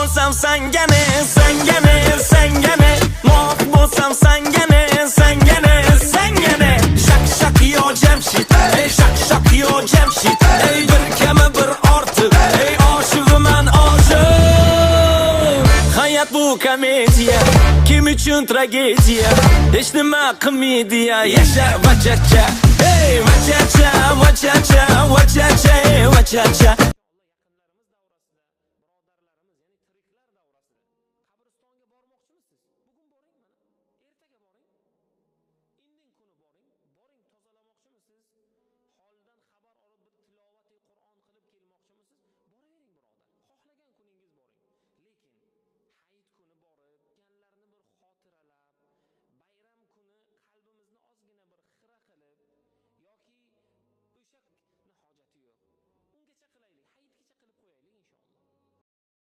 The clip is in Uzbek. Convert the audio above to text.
Bo'lsam sangane, sangane, sangane. Moq bo'lsam sangane, sangane, sangane. Shak shak yo Jamshid, ey, shak shak yo Jamshid. Ey, bir kami bir ortiq, ey, oshig'iman, oshiq. Hayot bu komediya, kim uchun tragediya? Hech nima qilmaydi ya, yasha vachacha. Ey, vachacha, vachacha, vachacha, ey, vachacha.